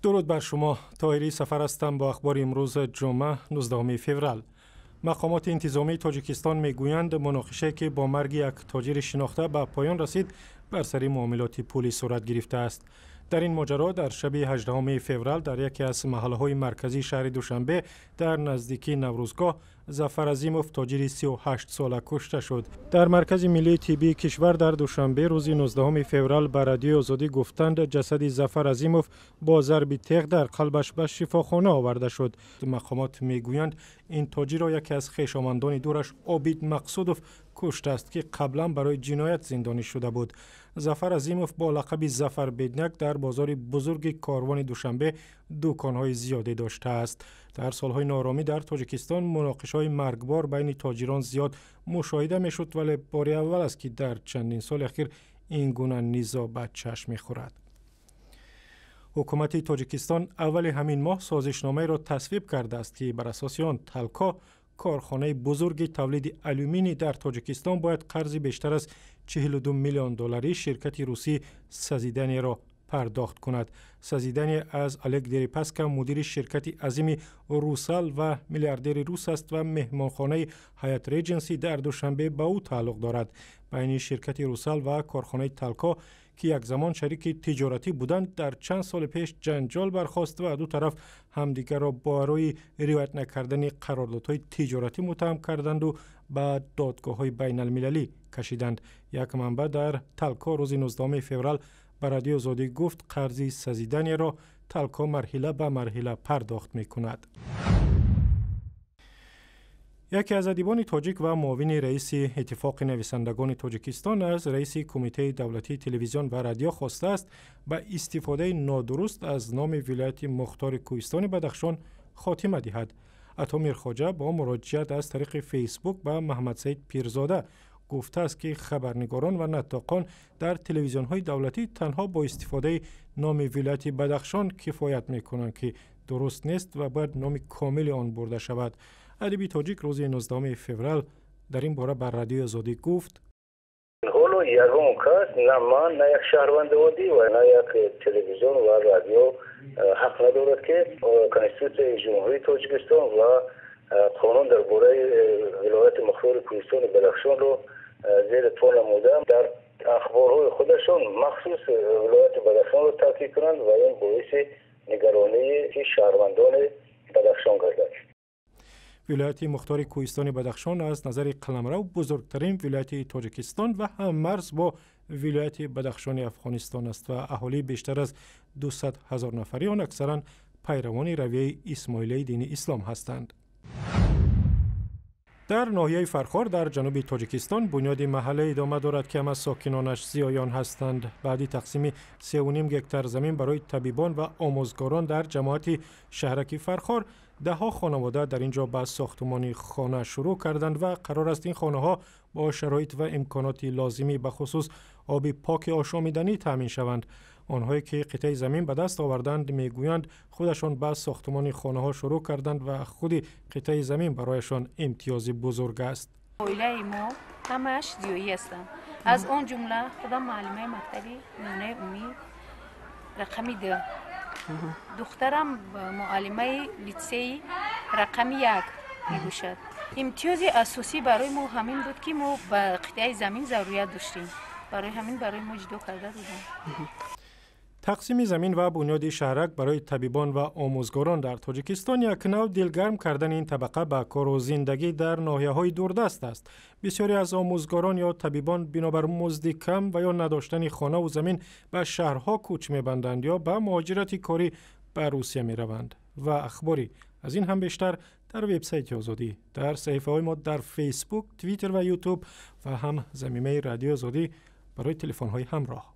Дуруд бар шумо. Тоҳирӣ Сафар ҳастам бо ахбори имрӯз, ҷумъа, 19 феврал. Мақомоти интизомии Тоҷикистон мегӯянд, муноқишае, ки бо марги як тоҷири шинохта ба поён расид, бар сари муомилоти пулӣ сурат гирифтааст. Дар ин моҷаро дар шаби 18 феврал дар яке аз маҳаллаҳои марказии шаҳри Душанбе, дар наздикии Наврӯзгоҳ, Зафар Азимов, тоҷири 38 сола, кушта шуд. Дар Маркази миллии тиббии кишвар дар Душанбе рӯзи 19 феврал ба Радиои Озодӣ гуфтанд, ҷасади Зафар Азимов бо зарби теғ дар қалбаш ба шифохона оварда шуд. Мақомот мегӯянд, ин тоҷирро яке аз хешомандони дураш, Обид Мақсудов, куштааст, ки қаблан барои ҷиноят зиндонӣ шуда буд. Зафар Азимов бо лақаби Зафар Бедняк дар бозори бузурги Корвони Душанбе дуконҳои зиёде доштааст. Дар солҳои нооромӣ дар Тоҷикистон муноқишаҳои маргбор байни тоҷирон зиёд мушоҳида мешуд, вале бори аввал аст, ки дар чандин соли ахир ин гуна низоъ ба чашм мехӯрад. Ҳукумати Тоҷикистон аввали ҳамин моҳ созишномаеро тасвиб кардааст, ки бар асоси он Талко, корхонаи бузурги тавлиди алюминий дар Тоҷикистон, бояд қарзи бештар аз 42 миллион долларии ширкати русии Созиданиеро пардохт кунад. Созидание аз Олег Дерипаска, мудири ширкати азими Русал ва миллиардери рус аст ва меҳмонхонаи Ҳаят Реҷенси дар Душанбе ба ӯ тааллуқ дорад. Байни ширкати Русал ва корхонаи Талко, ки як замон шарики тиҷоратӣ буданд, дар чанд соли пеш ҷанҷол бархост ва ду тараф ҳамдигарро барои риоят накардани қарордодҳои тиҷоратӣ муттаҳам карданду ба додгоҳҳои байналмилалӣ кашиданд. Як манбаъ дар Талко рӯзи 19 феврал ба Радиои Озодӣ гуфт, қарзи Созиданиеро Талко марҳила ба марҳила пардохт мекунад. Яке аз адибони тоҷик ва муовини раиси Иттифоқи нависандагони Тоҷикистон аз раиси Кумитаи давлатии телевизион ва радио хостааст, ба истифодаи нодуруст аз номи Вилояти Мухтори Кӯҳистони Бадахшон хотима диҳад. Ато Мирхоҷа бо муроҷиат аз тариқи Фейсбук ба Маҳаммадсаид Пирзода гуфтааст, ки хабарнигорон ва наттоқон дар телевизионҳои давлатӣ танҳо бо истифодаи номи вилояти Бадахшон кифоят мекунанд, ки дуруст нест ва бояд номи комили он бурда шавад. Адиби тоҷик рӯзи 19 феврал дар ин бора ба Радиои Озодӣ гуфт: Ҳоло ягон кас, на ман, на як шаҳрванди оддӣ ва на як телевизион ва радио ҳақ надорад, ки Конститутсияи Ҷумҳурии Тоҷикистон ва қонун дар бораи Вилояти Мухтори Кӯҳистони Бадахшонро зери по намуда, дар ахборҳои худашон махсус вилояти Бадахшонро таъкид кунанд ва ин боиси нигаронии шаҳрвандони Бадахшон гардад. Вилояти Мухтори Кӯҳистони Бадахшон аз назари қаламрав бузургтарин вилояти Тоҷикистон ва ҳаммарз бо вилояти Бадахшони Афғонистон аст ва аҳолии бештар аз 200 ҳазор нафари он аксаран пайравони равияи исмоилияи дини ислом ҳастанд. Дар ноҳияи Фархор дар ҷануби Тоҷикистон бунёди маҳалла идома дорад, ки ҳама сокинонаш зиёён ҳастанд. Баъди тақсими 3,5 гектар замин барои табибон ва омӯзгорон дар ҷамоати шаҳраки Фархор, даҳҳо хонавода дар ин ҷо ба сохтумони хона шурӯъ карданд ва қарор аст, ин хонаҳо бо шароит ва имконоти лозимӣ, бахусус оби поки ошомиданӣ, таъмин шаванд. Онҳое, ки қитъаи замин ба даст оварданд, мегӯянд, худашон ба сохтумони хонаҳо шурӯъ карданд ва худи қитъаи замин барояшон имтиёзи бузург аст. Оилаи мо ҳамааш зиёӣ ҳастанд, аз он ҷумла худам муаллимаи мактаби миёнаи умумӣ рақами 2, духтарам муаллимаи литсеи рақами 1 мебошад. Имтиёзи асосӣ барои мо ҳамин буд, ки мо ба қитъаи замин зарурият доштем, барои ҳамин барои мо ҷудо карда доданд. Тақсими замин ва бунёди шаҳрак барои табибон ва омӯзгорон дар Тоҷикистон як нав дилгарм кардани ин табақа ба кору зиндагӣ дар ноҳияҳои дурдаст аст. Бисёре аз омӯзгорон ё табибон бинобар музди кам ва ё надоштани хонаву замин ба шаҳрҳо кӯч мебанданд ё ба муҳоҷирати корӣ ба Русия мераванд. Ва ахбори аз ин ҳам бештар дар вебсайти Озодӣ, дар саҳифаҳои мо дар Фейсбук, Твиттер ва Ютуб ва ҳам замимаи Радиои Озодӣ барои телефонҳои ҳамроҳ.